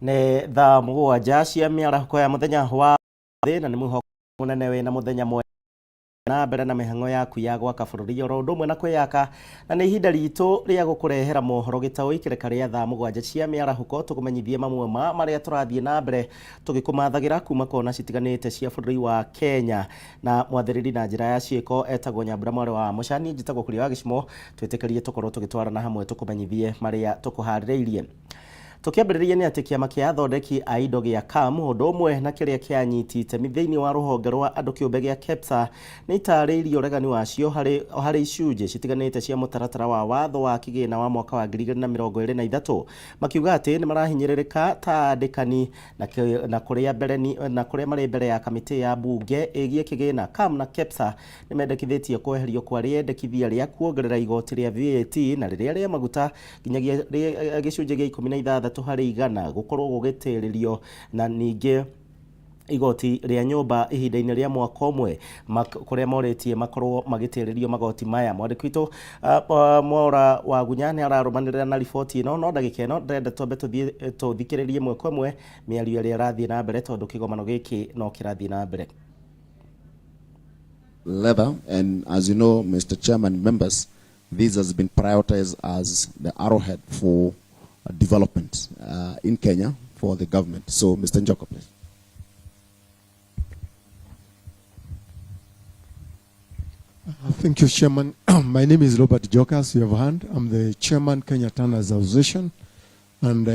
Nĩ thaa 7 cia mĩarahũko ya mũthenya wa thĩ, na nĩ mwĩhoko mũnene wĩna mũthenya mwega na mbere na mĩhang'o yaku ya gwaka bũrũri oro ũndũ ũmwe na kwĩyaka. Na nĩ ihinda ritũ rĩa gũkũrehera mohoro gĩtaũ ikĩreka rĩa thaa 7 cia mĩarahũko, tũkũmenyithie mamwe ma marĩa tũrathiĩ na mbere tũgĩkũmathagĩra kuma kona citiganĩte cia bũrũri wa Kenya. Na mwathĩrĩri na njĩra ya ciĩko etagwo Nyambura mwarĩ wa Mũcani, njĩtagwo Kuria wa Gĩcimo. Twĩtĩkĩrie tũkorwo tũgĩtwarana hamwe tũkũmenyithie marĩa tũkũharĩrĩirie. Tũkĩambĩrĩria nĩ atĩ kĩama kĩa athondeki a indo gĩa KAM ũndũ ũmwe na kĩrĩa kĩa anyiti itemi thĩinĩ wa rũhonge rwa andũ kĩũmbe gĩa KEPSA nĩ itarĩirie ũregani wacio harĩ icunjĩ citiganĩte cia mũtaratara wa watho wa kĩgĩna wa mwaka wa 2023, makiuga atĩ nĩ marahinyĩrĩrĩka ta andĩkani na kũrĩa marĩ mbere ya kamĩtĩ ya mbunge ĩgiĩ kĩgĩna. KAM na KEPSA nĩ mendekithĩtie kweherio kwa rĩendekithia rĩa kuongerera igoti rĩa VAT na rĩrĩa rĩa maguta nginyagia gĩcunjĩ gĩa 16% gũkorwo gũgĩtĩrĩrio, na ningĩ igoti rĩa nyũmba ihinda-inĩ rĩa mwaka ũmwe, kũrĩa morĩtie makorwo magĩtĩrĩrio magoti maya. Mwandĩki witũ Mwaura wa Gunya nĩ ararũmanĩrĩra na riboti ĩno, no ndagĩka ĩno ndĩrenda twambe tũthiĩ tũthikĩrĩrie ĩmwe kwa ĩmwe mĩario ĩrĩa ĩrathiĩ na mbere, tondũ kĩgomano gĩkĩ no kĩrathiĩ na mbere. Leather, and as you know, Mr. Chairman, members, this has been prioritized as the arrowhead for development in Kenya for the government. So, Mr. Njoka, please. Thank you, Chairman. My name is Robert Njoka, as you have heard. I'm the Chairman, Kenya Tanners Association, and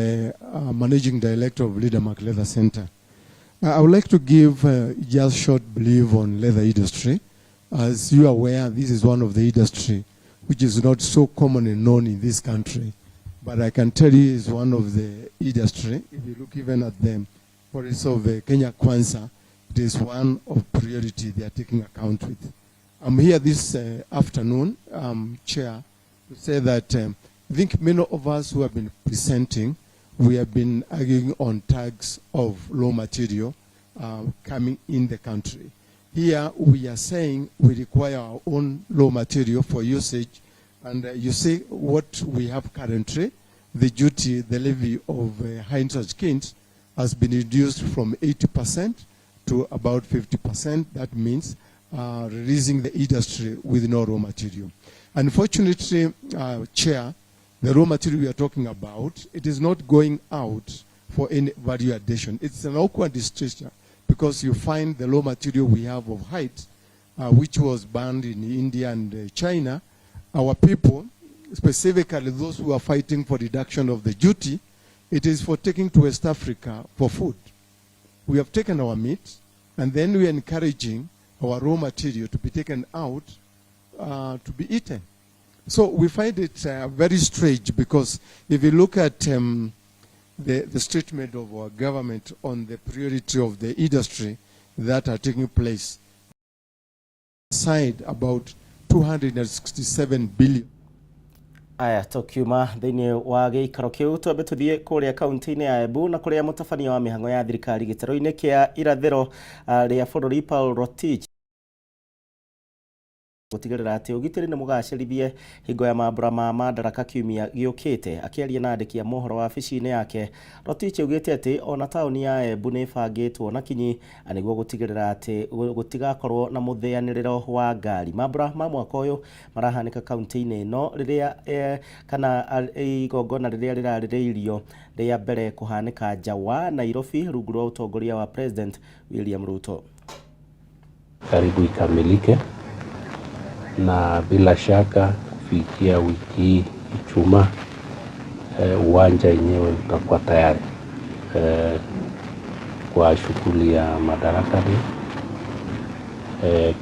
Managing Director of Leadermark Leather Center. I would like to give just short brief on leather industry. As you are aware, this is one of the industry which is not so commonly known in this country, but I can tell you is one of the industry. If you look even at the policy of Kenya Kwanza, it is one of priority they are taking account with. I'm here this afternoon, Chair, to say that I think many of us who have been presenting, we have been arguing on tags of raw material coming in the country. Here we are saying we require our own raw material for usage, and you see what we have currently, the duty, the levy of high interest schemes has been reduced from 80% to about 50%. That means releasing the industry with no raw material. Unfortunately, Chair, the raw material we are talking about, it is not going out for any value addition. It's an awkward situation because you find the raw material we have of height, which was banned in India and China, our people, specifically those who are fighting for reduction of the duty, it is for taking to West Africa for food. We have taken our meat, and then we are encouraging our raw material to be taken out to be eaten. So we find it very strange, because if you look at the statement of our government on the priority of the industry that are taking place, aside about 267 billion. Aya, tũkiuma thĩinĩ wa gĩikaro kĩu, twambe tũthiĩ kũrĩa kaunti-inĩ ya Embu na kũrĩa mũtabania wa mĩhang'o ya thirikari gĩtarũ-inĩ kĩa irathĩro rĩa bũrũri Paul Rotich gũtigĩrĩra atĩ ũgitĩri nĩ mũgacĩrithie hingo ya mambũra ma Madaraka kiumia gĩũkĩte. Akĩaria na andĩki a mohoro wabici-inĩ yake, Rotich augĩte atĩ ona taũni ya Embu nĩ ĩbangĩtwo na kinyi nĩguo gũtigĩrĩra atĩ gũtigakorwo na mũthĩanĩrĩro wa ngari. Mambũra ma mwaka ũyũ marahanĩka kaunti-inĩ ĩno rĩrĩa kana igongona rĩrĩa rĩrarĩrĩirio rĩa mbere kũhanĩka nja wa Nairobi rungu rwa ũtongoria wa President William Ruto. Karibu ikamilike, na bila shaka kufikia wiki hii Ijumaa, uwanja yenyewe utakuwa tayari kwa shughuli ya Madaraka Day.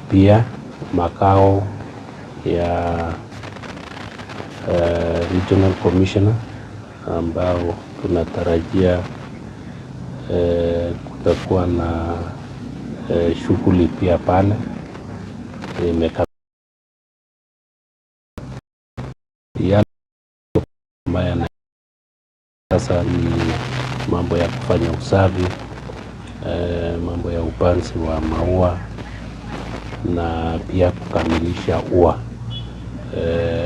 Pia makao ya Regional Commissioner ambao tunatarajia kutakuwa na shughuli pia pale imeka yale ambayo sasa ni mambo ya kufanya usafi, mambo ya upanzi wa maua na pia kukamilisha ua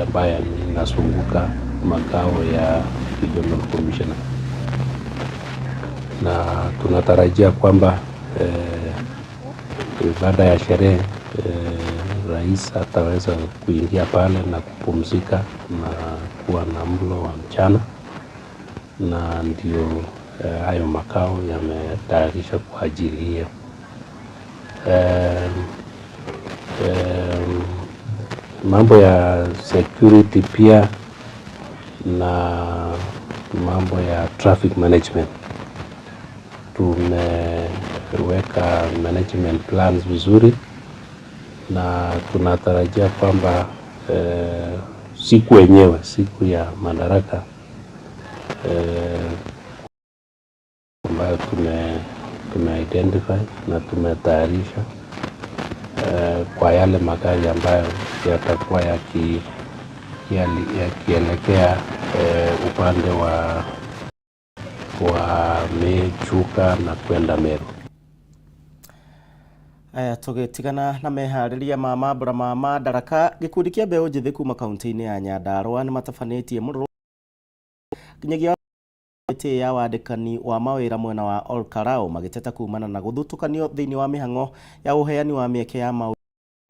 ambayo inazunguka makao ya Regional Commissioner. Na tunatarajia kwamba baada ya sherehe rais ataweza kuingia pale na kupumzika na kuwa na mlo wa mchana, na ndio hayo makao yametayarishwa kwa ajili hiyo. Mambo ya security pia na mambo ya traffic management, tumeweka management plans vizuri, na tunatarajia kwamba siku yenyewe, siku ya Madaraka ambayo tume identify na tumetayarisha kwa yale magari ambayo yatakuwa yakielekea upande wa Chuka na kwenda Meru. Aya, tũgĩtigana na meharĩria ma mambura ma Madaraka, gĩkundi kĩa mbeũ njĩthĩ kuma kaunti-inĩ ya Nyandarua nĩ matabanĩtie mũrũrũ nginyagia mĩtĩ ya wandĩkani wa mawĩra mwena wa Olkalou magĩteta kumana na gũthutũkanio thĩinĩ wa mĩhang'o ya ũheani wa mĩeke ya mawĩra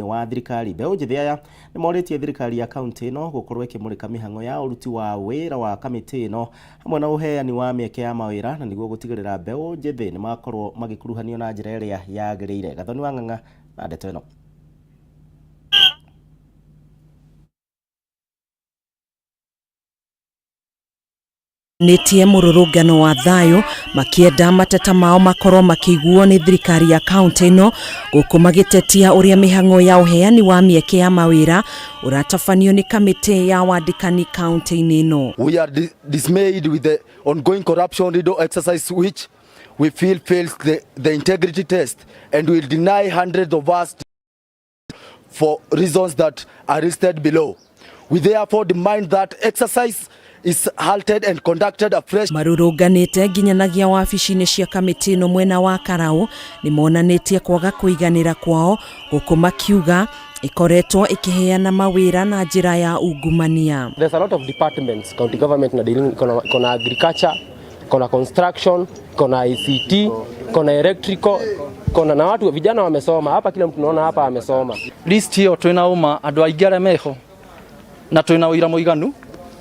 wa thirikari. Mbeũ njĩthĩ aya nĩ morĩtie thirikari ya kaunti ĩno gũkorwo ĩkĩmũrĩka mĩhang'o ya ũruti wa wĩra wa kamĩtĩ ĩno hamwe na ũheani wa mĩeke ya mawĩra, na nĩguo gũtigĩrĩra mbeũ njĩthĩ nĩ makorwo magĩkuruhanio na njĩra ĩrĩa yagĩrĩire. Gathoni wa Ng'ang'a na ndeto ĩno. Nĩtie mũrũrũngano wa thayũ makĩenda mateta mao makorwo makĩiguo nĩ thirikari ya kaunti ĩno, gũkũ magĩtetia ũrĩa mĩhang'o ya ũheani wa mĩeke ya mawĩra ũratabanio nĩ kamĩtĩ ya wandĩkani kaunti-inĩ ĩno. We are dismayed with the ongoing corruption riddle exercise which we feel fails the integrity test and will deny hundreds of us for reasons that are listed below. We therefore demand that exercise is halted and conducted afresh. Marũrũnganĩte nginyanagia wabici-inĩ cia kamĩtĩ ĩno mwena wa Karau nĩ monanĩtie kwaga kũiganĩra kwao, gũkũ makiuga ĩkoretwo ĩkĩheana mawĩra na njĩra ya ungumania. There's a lot of departments county government na dealing, kona agriculture, kona construction, kona ICT, kona electrical, kona na watu vijana wamesoma hapa, kila mtu naona hapa amesoma. List hiyo twina uma andu aingi aria meho na twina wira muiganu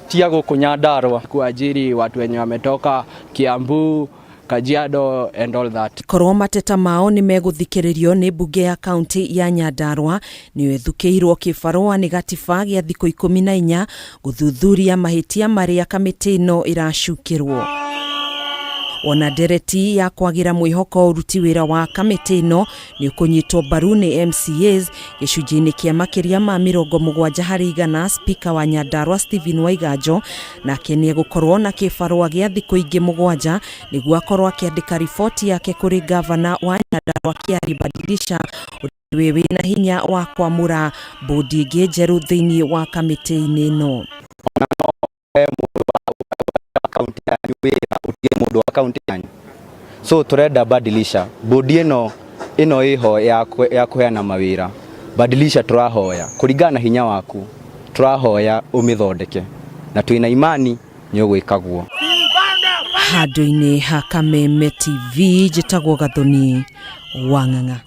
tia guku Nyandarua. Kuajiri watu wenye wametoka Kiambu, Kajiado and all that. Korwo mateta mao nĩ megũthikĩrĩrio nĩ mbunge ya kaunti ya Nyandarua nĩyo ĩthukĩirwo kĩbarũa nĩ gatiba gĩa thikũ 14 gũthuthuria mahĩtia marĩa kamĩtĩ ĩno ĩracukĩrwo. Ona ndereti ya kwagĩra mwĩhoko ũruti wĩra wa kamĩtĩ ĩno nĩ ũkũnyitwo mbaru nĩ MCAs gĩcunjĩ-inĩ kĩa makĩria ma 70%. Spika wa Nyandarua Stephen Waiganjo nake nĩ egũkorwo na kĩbarũa gĩa thikũ ingĩ 7 nĩguo akorwo akĩandĩka riboti yake kũrĩ gavana wa Nyandarua Kĩari Badilisha ũrĩa wĩna hinya wa kwamũra bodi ĩngĩ njerũ thĩinĩ wa kamĩtĩ-inĩ ĩno. Mundu wa kaunti yanyu, so turenda badilisha bodi ino ino iho ya kuheana mawira. Badilisha, turahoya kuringana na hinya waku, turahoya umithondeke na twina imani ni ugwikaguo. Handũ-inĩ ha Kameme TV njĩtagwo Gathoni wa Ng'ang'a.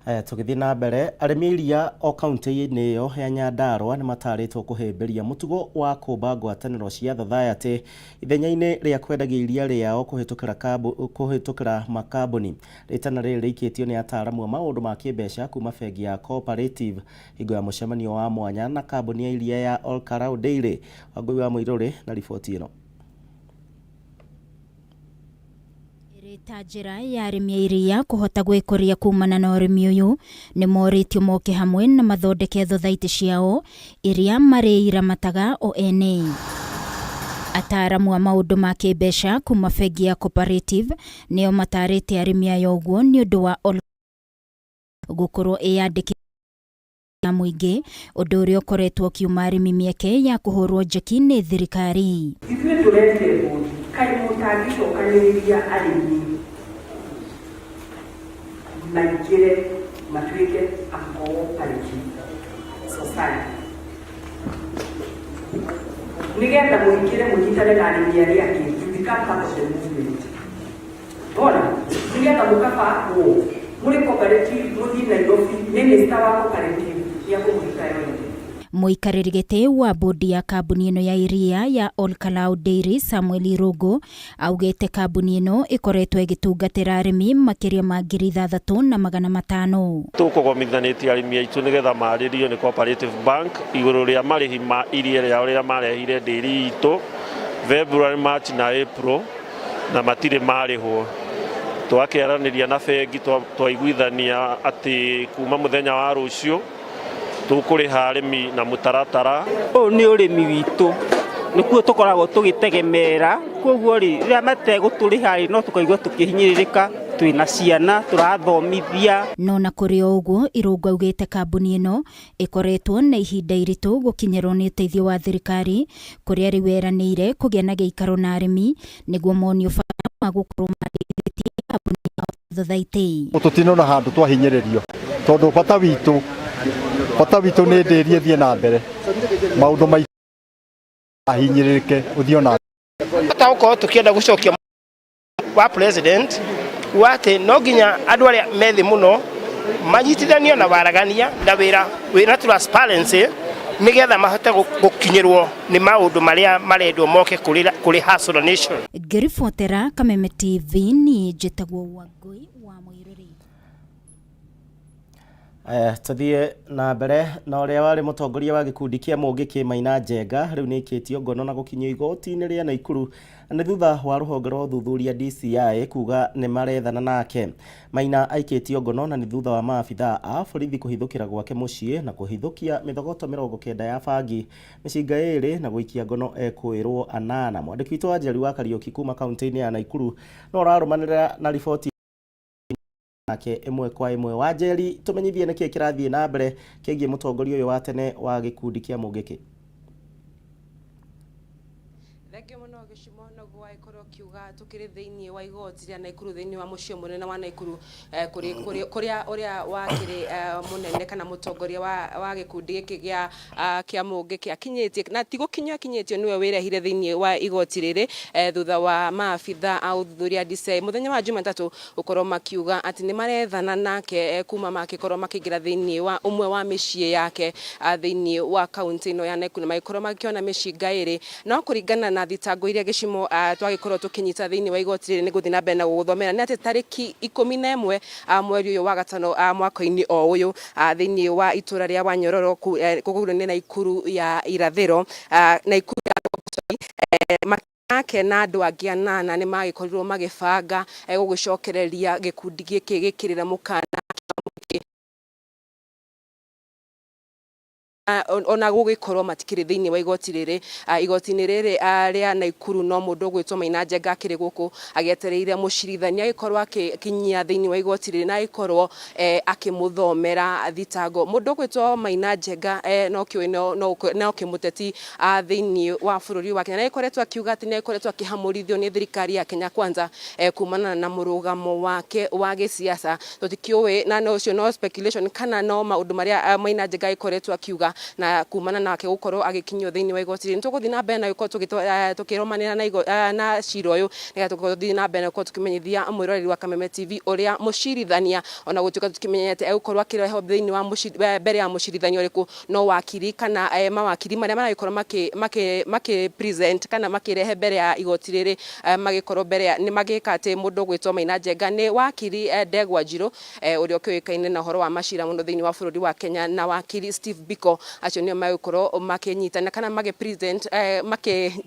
Aya, tũgĩthiĩ na mbere, arĩmi iria o kaunti-inĩ ĩyo ya Nyandarua nĩ matarĩtwo kũhĩmbĩria mũtugo wa kũmba ngwatanĩro cia thathayatĩ ithenya-inĩ rĩa kwendagia iria rĩao kũhĩtũkĩra makambuni. Rĩtana rĩrĩ rĩikĩtio nĩ ataaramu a maũndũ ma kĩmbeca kuma bengi ya Cooperative hingo ya mũcemanio wa mwanya na kambuni ya iria ya Olkalou Dairy. Wangũi wa Mũirũrĩ na riboti ĩno. Ta njĩra ya arĩmi a iria kũhota gwĩkũria kumana na ũrĩmi ũyũ, nĩ morĩtio moke hamwe na mathondeke thothaitĩ ciao iria marĩiramataga o ene. Ataaramu a maũndũ ma kĩmbeca kuma bengi ya Cooperative nĩo matarĩte arĩmi aya ũguo nĩ ũndũ wa gũkorwo ĩyandĩkithĩtie na mũingĩ, ũndũ ũrĩa ũkoretwo ũkiuma arĩmi mĩeke ya kũhũrwo njeki nĩ thirikari. Ithuĩ tũretire bũthi kaĩ mũtangĩcokanĩrĩria arĩmi maingĩre matuĩke a cooperative society nĩgetha mũingĩre mũnyitane na arĩmi arĩa angĩ, you become part of the movement. Ona nĩgetha mũkabangwo mũrĩ cooperative mũthiĩ Nairobi, minister wa cooperative nĩakũmũhika yothe. Mũikarĩri gĩtĩ wa bodi ya kambuni ĩno ya iria ya Olkalau Dairy Samuel Irũngũ augĩte kambuni ĩno ĩkoretwo ĩgĩtungatĩra arĩmi makĩria ma 6500. Tũkũgomithanĩtie arĩmi aitũ nĩgetha marĩrio nĩ Cooperative Bank igũrũ rĩa marĩhi ma iria rĩao rĩrĩa marehire ndĩri itũ February, March na April na matirĩ marĩhwo. Twakĩaranĩria na bengi twaiguithania atĩ kuma mũthenya wa rũciũ tũkũrĩha arĩmi na mũtaratara. Ũyũ nĩ ũrĩmi witũ, nĩkuo tũkoragwo tũgĩtegemera, koguo rĩ, rĩrĩa mategũtũrĩha rĩ, no tũkaigua tũkĩhinyĩrĩrĩka, twĩna ciana tũrathomithia. No na kũrĩ o ũguo, Irũngũ augĩte kambuni ĩno ĩkoretwo na ihinda iritũ gũkinyĩrwo nĩ ũteithio wa thirikari, kũrĩa rĩu eranĩire kũgĩa na gĩikaro na arĩmi nĩguo monio bata wa gũkorwo mandĩkithĩtie kambuni yao thothaitĩ. Tũtinona handũ twahinyĩrĩrio tondũ bata witũ bata witũ nĩ ndĩri ĩthiĩ na mbere, maũndũ maitũ ahinyĩrĩrĩke ũthiĩ ona bata gũkorwo tũkĩenda gũcokia wa president wa atĩ no nginya andũ arĩa me thĩ mũno manyitithanio na waragania na wĩra wĩna transparency nĩgetha mahote gũkinyĩrwo nĩ maũndũ marĩa marendwo moke kũrĩ Hustler Nation. Ngĩribotera Kameme TV niĩ njĩtagwo Wangũi wa Mũirũrĩ. Aya, tũthiĩ na mbere na ũrĩa warĩ mũtongoria wa gĩkundi kĩa Mũngĩkĩ Maina Njenga rĩu nĩ aikĩtio ngono na gũkinyio igoti-inĩ rĩa Naikuru nĩ thutha wa rũhonge rwa ũthuthuria DCI kuga nĩ marethana nake. Maina aikĩtio ngono na nĩ thutha wa maabithaa a borithi kũhithũkĩra gwake mũciĩ na kũhithũkia mĩthogoto 90 ya bangi, mĩcinga ĩrĩ na gũikia ngono ekũĩrwo anana. Mwandĩki witũ Wanjeri wa Kariũki kuma kaunti-inĩ ya Naikuru no ũrarũmanĩrĩra na riboti nake ĩmwe kwa ĩmwe. Wanjeri, tũmenyithie nĩkĩ kĩrathiĩ na mbere kĩgiĩ mũtongoria ũyũ wa tene wa gĩkundi kĩa Mũngĩkĩ. Thengio mũno Gĩcumo, noguo wagĩkorwo ũkiuga tũkĩrĩ thĩinĩ wa igoti rĩa Naikuru thĩinĩ wa mũciĩ mũnene wa Naikuru kũrĩ kũrĩa ũrĩa wakĩrĩ mũnene kana mũtongoria wa gĩkundi gĩkĩ gĩa kĩa Mũngĩkĩ akinyĩtie, na ti gũkinyio akinyĩtio, nĩwe wĩrehire thĩinĩ wa igoti rĩrĩ thutha wa maabitha a ũthuthuria DCI mũthenya wa Jumatatũ gũkorwo makiuga atĩ nĩ marethana nake kuma makĩkorwo makĩingĩra thĩinĩ wa ũmwe wa mĩciĩ yake thĩinĩ wa kaunti ĩno ya Naikuru na magĩkorwo makĩona mĩcinga ĩrĩ. No kũringana na thitango iria Gĩcimo twagĩkorwo tũkĩnyita thĩinĩ wa igoti rĩrĩ, nĩ ngũthiĩ na mbere na gũgũthomera, nĩ atĩ tarĩki 11 mweri ũyũ wa gatano mwaka-inĩ o ũyũ thĩinĩ wa itũra rĩa Wanyororo kũu nĩ Naikuru ya irathĩro, Naikuru ya ake na andũ angĩ anana nĩ magĩkorirwo magĩbanga gũgĩcokereria gĩkundi gĩkĩ gĩkĩrĩra mũkana ona gũgĩkorwo matikĩrĩ thĩinĩ wa igoti rĩrĩ, igoti-inĩ rĩrĩ rĩa Naikuru. No mũndũ ũgwĩtwo Maina Njenga akĩrĩ gũkũ agĩetereire mũcirithania agĩkorwo akĩkinyia thĩinĩ wa igoti rĩrĩ na agĩkorwo akĩmũthomera thitango. Mũndũ ũgwĩtwo Maina Njenga no kĩũĩ no kĩmũteti thĩinĩ wa bũrũri wa Kenya, na agĩkoretwo akiuga atĩ nĩ agĩkoretwo akĩhamũrithio nĩ thirikari ya Kenya Kwanza kumana na mũrũgamo wake wa gĩsiasa. Tũtikĩũĩ, na no ũcio no speculation kana no maũndũ marĩa Maina Njenga agĩkoretwo akiuga, na kumana nake gũkorwo agĩkinyio thĩinĩ wa igoti rĩrĩ. Nĩtũgũthiĩ na mbere na gũkorwo tũkĩrũmanĩra na cira ũyũ nĩgetha tũkorwo tũthiĩ na mbere na gũkorwo tũkĩmenyithia mwĩroreri wa Kameme TV ũrĩa mũcirithania, ona gũtuĩka tũtikĩmenyete egũkorwo akĩrehwo thĩinĩ wa mbere ya mũcirithania ũrĩkũ, no wakiri kana mawakiri marĩa maragĩkorwo makĩ present kana makĩrehe mbere ya igoti rĩrĩ, magĩkorwo mbere ya nĩ magĩka atĩ mũndũ ũgwĩtwo Maina Njenga nĩ wakiri Ndegwa Njirũ ũrĩa ũkĩũĩkaine na ũhoro wa macira mũno thĩinĩ wa bũrũri wa Kenya, na wakiri Steve Biko. Acio nĩo magĩkorwo makĩnyitana kana makĩ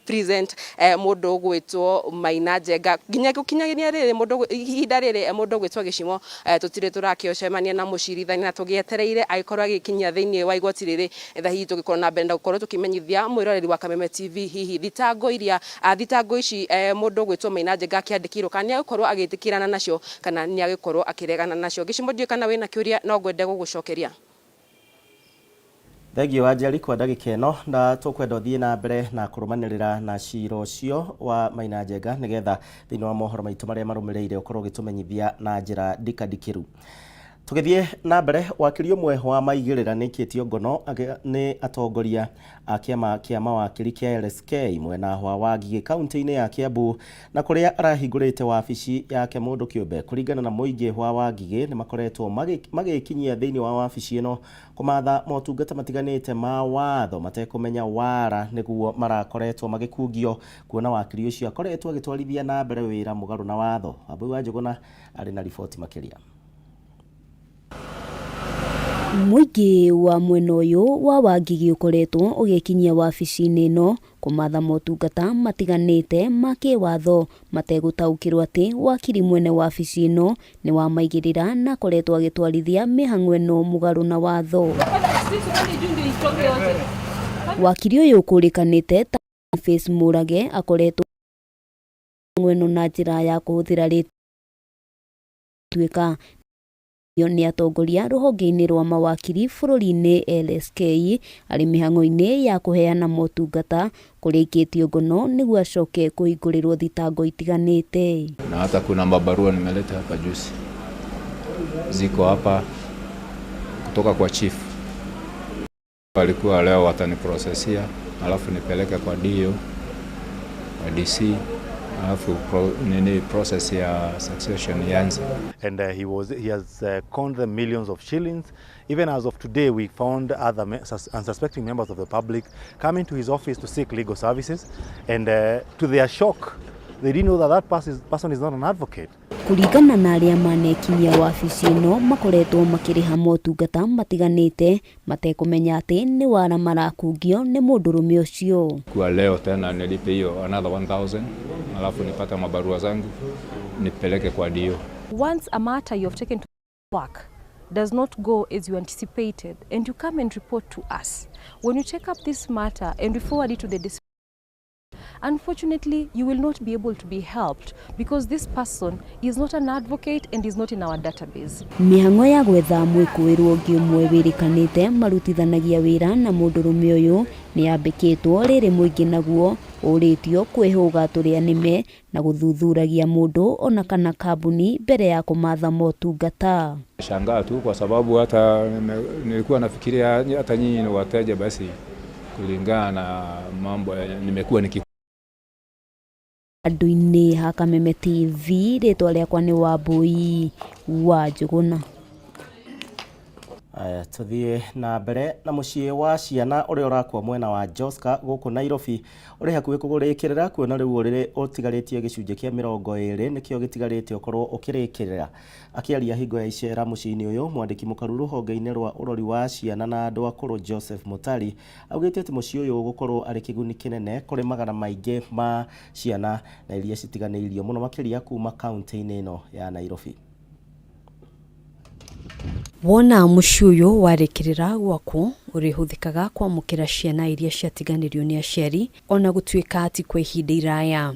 present mũndũ ũgwĩtwo Maina Njenga. Nginya gũkinyagia rĩrĩ mũndũ ihinda rĩrĩ, mũndũ ũgwĩtwo Gĩcimo, tũtirĩ tũrakĩcemania na mũcirithania na tũgĩetereire agĩkorwo agĩkinyia thĩinĩ wa igoti rĩrĩ, etha hihi tũgĩkorwo na mbere na gũkorwo tũkĩmenyithia mwĩroreri wa Kameme TV hihi thitango iria thitango ici mũndũ ũgwĩtwo Maina Njenga akĩandĩkĩirwo, kana nĩ agũkorwo agĩtĩkĩrana nacio kana nĩ agĩkorwo akĩregana nacio. Gĩcimo, ndiũĩ kana wĩna kĩũria, no ngwende gũgũcokeria. Thengio Wanjeri kwa ndagĩka ĩno, na tũkwenda ũthiĩ na mbere na kũrũmanĩrĩra na cira ũcio wa Maina Njenga nĩgetha thĩinĩ wa mohoro maitũ marĩa marũmĩrĩire ũkorwo ũgĩtũmenyithia na njĩra ndikandikĩru. Tũgĩthiĩ na mbere, wakiri ũmwe wa maigĩrĩra nĩaikĩtio ngono nĩ atongoria a kĩama kĩa mawakiri kĩa LSK mwena wa Wangigĩ kaunti-inĩ ya Kiambu na kũrĩa arahingũrĩte wabici yake mũndũ kĩũmbe. Kũringana na mũingĩ wa Wangigĩ nĩ makoretwo magĩkinyia thĩinĩ wa wabici ĩno kũmatha motungata matiganĩte ma watho matekũmenya wara nĩguo marakoretwo magĩkungio kuona wakiri ũcio akoretwo agĩtwarithia na mbere wĩra mũgarũ na watho. Wambui wa Njũgũna arĩ na riboti makĩria. Mũingĩ wa mwena ũyũ wa Wangigĩ ũkoretwo ũgĩkinyia wabici-inĩ ĩno kũmatha motungata matiganĩte ma kĩwatho mategũtaũkĩrwo atĩ wakiri mwene wabici ĩno nĩ wa maigĩrĩra na akoretwo agĩtwarithia mĩhang'o ĩno mũgarũ na watho. Wakiri ũyũ ũkũrĩkanĩte ta Boniface Mũrage akoretwo mĩhang'o ĩno na njĩra ya kũhũthĩra rĩtwa nĩ atongoria rũhonge-inĩ rwa mawakiri bũrũri-inĩ LSK arĩ mĩhang'o-inĩ ya kũheana motungata kũrĩa aikĩtio ngono nĩguo acoke kũhingũrĩrwo thitango itiganĩte. Na hata kuna mabarua nimeleta hapa juzi, ziko hapa kutoka kwa chief. Walikuwa leo wataniprosesia, alafu nipeleke kwa DO, kwa DC, alafu nini process ya succession ianze. And he has conned them millions of shillings. Even as of today, we found other unsuspecting members of the public coming to his office to seek legal services, and to their shock, they didn't know that that person is not an advocate. Kũringana na arĩa manekinyia wabici ĩno makoretwo makĩrĩha motungata matiganĩte matekũmenya atĩ nĩ wara marakungio nĩ mũndũrũme ũcio. Kwa leo tena nilipe hiyo another 1000 alafu nipate mabarua zangu nipeleke kwa DO. Once a matter you have taken to work does not go as you anticipated and you come and report to us, when you take up this matter and we forward it to the unfortunately, you will not be able to be helped because this person is not an advocate and is not in our database. Mĩhang'o ya gwetha mwĩkũĩrwo ũngĩ ũmwe wĩrĩkanĩte marutithanagia wĩra na mũndũrũme ũyũ nĩ yambĩkĩtwo rĩrĩ mũingĩ naguo ũrĩtio kwĩhũga tũrĩa nĩme na gũthuthuragia mũndũ ona kana kambuni mbere ya kũmatha motungata. Shangaa tu kwa sababu hata nilikuwa nafikiria hata nyinyi ni wateja, basi kulingana na mambo nimekuwa niki Andũ-inĩ ha Kameme TV, rĩtwa rĩakwa nĩ Wambui wa Njũgũna. Aya, tuthiĩ na mbere na mũciĩ wa ciana ũrĩa ũrakwo mwena wa Joska gũkũ Nairobi ũrĩ hakuhĩ kũrĩkĩrĩra kuona rĩu ũrĩrĩ ũtigarĩtie gĩcunjĩ kĩa 20 nĩkĩo gĩtigarĩte ũkorwo ũkĩrĩkĩrĩra. Akĩaria hingo ya icera mũciĩ-inĩ ũyũ, mwandĩki mũkaru rũhonge-inĩ rwa ũrori wa ciana na andũ akũrũ Joseph Mutari augĩte atĩ mũciĩ ũyũ ũgũkorwo arĩ kĩguni kĩnene kũrĩ magana maingĩ ma ciana na iria citiganĩirio mũno makĩria kuma kaunti-inĩ ĩno ya Nairobi. Wona mũciĩ ũyũ warĩkĩrĩra gwakwo ũrĩhũthĩkaga kwamũkĩra ciana iria ciatiganĩrio nĩ aciari ona gũtuĩka ti kwa ihinda iraya.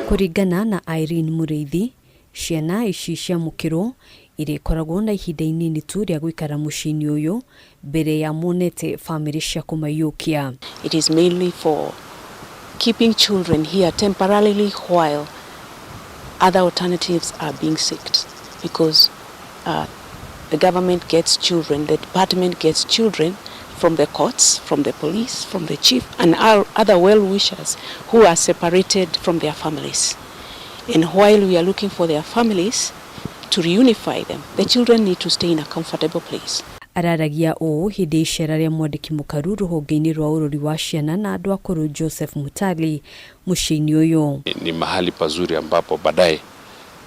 Kũringana na Irene Mũrĩithi, ciana ici ciamũkĩrwo irĩkoragwo na ihinda inini tu rĩa gũikara mũciĩ-inĩ ũyũ mbere ya monete bamĩrĩ cia kũmaiyũkia. It is mainly for keeping children here temporarily while other alternatives are being sought, because the government gets children, the department gets children from the courts, from the police, from the chief, and other well-wishers who are separated from their families. And while we are looking for their families to reunify them, the children need to stay in a comfortable place. Araragia ũũ hĩndĩ icera rĩa mwandĩki mũkaru rũhonge-inĩ rwa ũrori wa ciana na andũ akũrũ Joseph Mutali mũciĩ-inĩ ũyũ. Ni mahali pazuri ambapo baadaye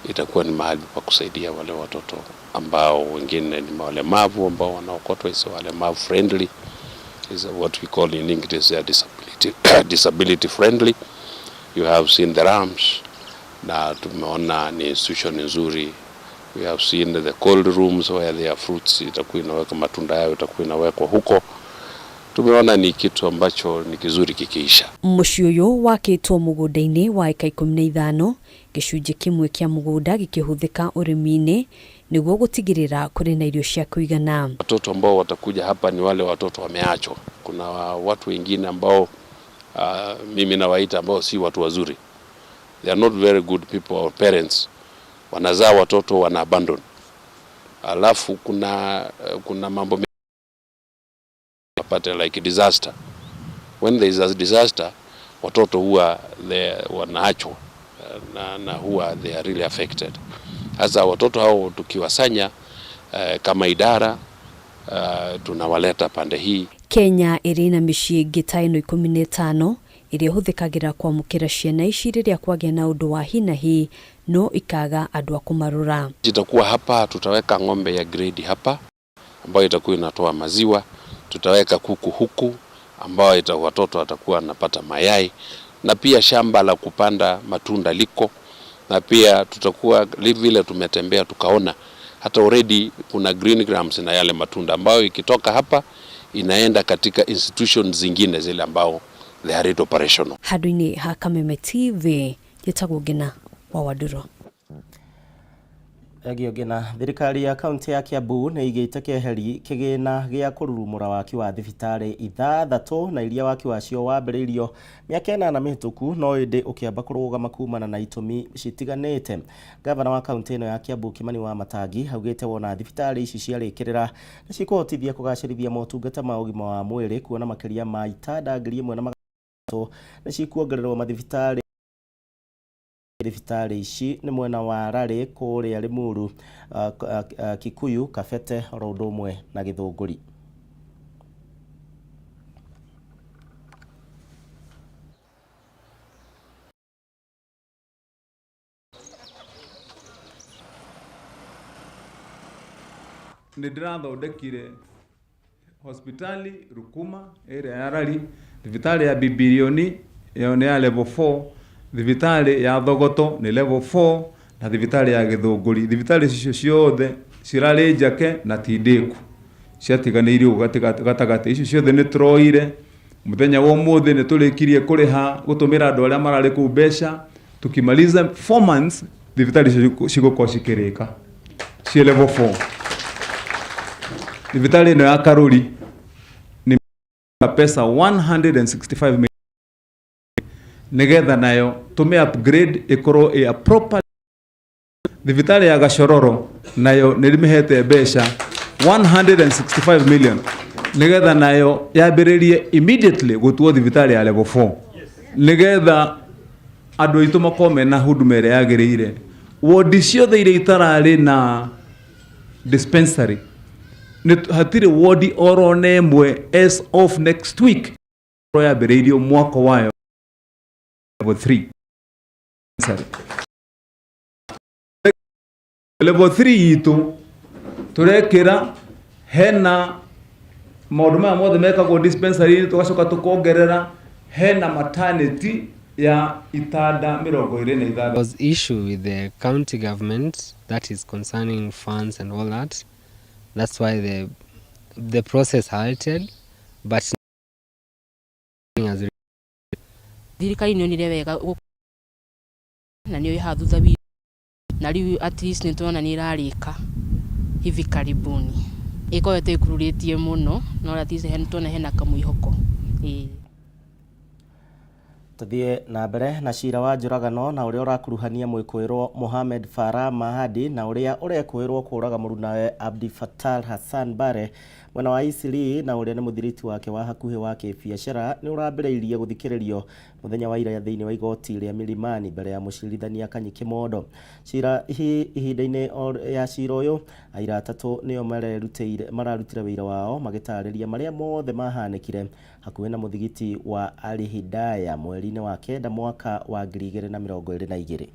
itakuwa ni mahali pa kusaidia wale watoto ambao wengine ni walemavu ambao wanaokotwa, is walemavu friendly, is what we call in English they are disability friendly. You have seen the ramps, na tumeona ni institution nzuri. We have seen the cold rooms where their fruits itakuwa inawekwa, matunda yao itakuwa inawekwa huko. Tumeona ni kitu ambacho ni kizuri kikiisha. Mũciĩ ũyũ wakĩtwo mũgũnda-inĩ wa eka 15, gĩcunjĩ kĩmwe kĩa mũgũnda gĩkĩhũthĩka ũrĩmi-inĩ nĩguo gũtigĩrĩra kũrĩ na irio cia kũigana. Watoto ambao watakuja hapa ni wale watoto wameachwa. Kuna watu wengine ambao mimi nawaita ambao si watu wazuri. They are not very good people or parents. Wanazaa watoto wana abandon. Alafu kuna mambo apate like disaster. When there is a disaster, watoto huwa wanaachwa na huwa they are really affected. Sasa watoto hao tukiwasanya kama idara tunawaleta pande hii. Kenya ĩrĩ na mĩciĩ ĩngĩ ta ĩno 15 ĩrĩa ĩhũthĩkagĩra kwamũkĩra ciana ici rĩrĩa kwagĩa na ũndũ wa hi na hi no ikaga andũ a kũmarora. Itakuwa hapa, tutaweka ng'ombe ya grade hapa ambayo itakuwa inatoa maziwa, tutaweka kuku huku ambayo watoto watakuwa wanapata mayai, na pia shamba la kupanda matunda liko, na pia tutakuwa vile tumetembea tukaona hata already kuna green grams na yale matunda ambayo ikitoka hapa inaenda katika institutions zingine zile ambao they are operational. Handũ-inĩ ha Kameme TV njĩtagwo Ngina wa Wandũrũ. Thengio Ngina. Thirikari ya kaunti ya Kiambu nĩ ĩigĩte keheri kĩgĩna gĩa kũrurumũra waki wa thibitarĩ ithathatũ na iria waki wacio wambĩrĩirio mĩaka 8 mĩhĩtũku no ĩndĩ ũkĩamba kũrũgama kumana na itũmi citiganĩte. Gavana wa kaunti ĩno ya Kiambu Kimani Wamatangi augĩte wona thibitarĩ ici ciarĩkĩrĩra nĩ cikũhotithia kũgacĩrithia motungata ma ũgima wa mwĩrĩ kuona makĩria ma itanda 1300 nĩ cikuongererwo mathibitarĩ. Thibitarĩ ici nĩ mwena wa Rari kũrĩa Limuru, Kikuyu, Kabete oro ũndũ ũmwe na Gĩthũngũri. Nĩ ndĩrathondekire hospitali Rukuma ĩrĩa ya Rari, thibitarĩ ya Bibilioni ĩyo nĩ ya level 4, thibitarĩ ya Thogoto nĩ level 4 na thibitarĩ ya Gĩthũngũri. Thibitarĩ icio ciothe cirarĩ njake na ti ndĩku, ciatiganĩirio gatagatĩ. Icio ciothe nĩ tũroire mũthenya wa ũmũthĩ, nĩ tũrĩkirie kũrĩha gũtũmĩra andũ arĩa mararĩ kũu mbeca. Tukimaliza 4 months thibitarĩ icio cigũkorwo cikĩrĩka ciĩ level 4. Thibitarĩ ĩno ya Karuri nĩ pesa 165 million nigetha nayo tume upgrade ikorwo ĩ a proper. Thibitarĩ ya Gachororo nayo nĩ rĩmĩhete mbeca 165 million nigetha nayo yambĩrĩrie immediately gũtuo thibitarĩ ya level 4 nigetha andũ aitũ makorwo mena huduma ĩrĩa yagĩrĩire. Wodi ciothe iria itararĩ na dispensary, hatirĩ wodi oro na ĩmwe as of next week yambĩrĩirio mwako wayo level 3. Level 3 itũ tũrekĩra hena maũndũ maya mothe mekagwo dispensary, tũgacoka tũkongerera hena maternity ya itanda 26. Was issue with the county government that is concerning funds and all that. That's why the process halted, but as Thirikari nĩ yonire wega na nĩyo ĩhaha thutha witũ, na rĩu at least nĩ tũrona nĩ ĩrarĩka hivi karibuni. Ĩkoretwo ĩkururĩtie mũno, no at least nĩ tuona hena kamwĩhoko. Ĩĩ. Tuthiĩ na mbere na cira wa njũragano na ũrĩa ũrakuruhania mwĩkũĩrwo Mohamed Farah Mahadi na ũrĩa ũrekũĩrwo kũraga mũrunawe Abdi Fatah Hassan Bare mwena wa Eastleigh na ũrĩa nĩ mũthiriti wake wa hakuhĩ wa kĩbiacara nĩ ũrambĩrĩirie gũthikĩrĩrio mũthenya wa ira thĩinĩ wa igoti rĩa Milimani mbere ya mũcirithania Kanyi Kimondo. Cira ihinda-inĩ ya cira ũyũ aira atatũ nĩo mararutire wĩira wao magĩtarĩria marĩa mothe mahanĩkire hakuhĩ na mũthigiti wa Al Hidaya mweri-inĩ wa 9 mwaka wa 2022.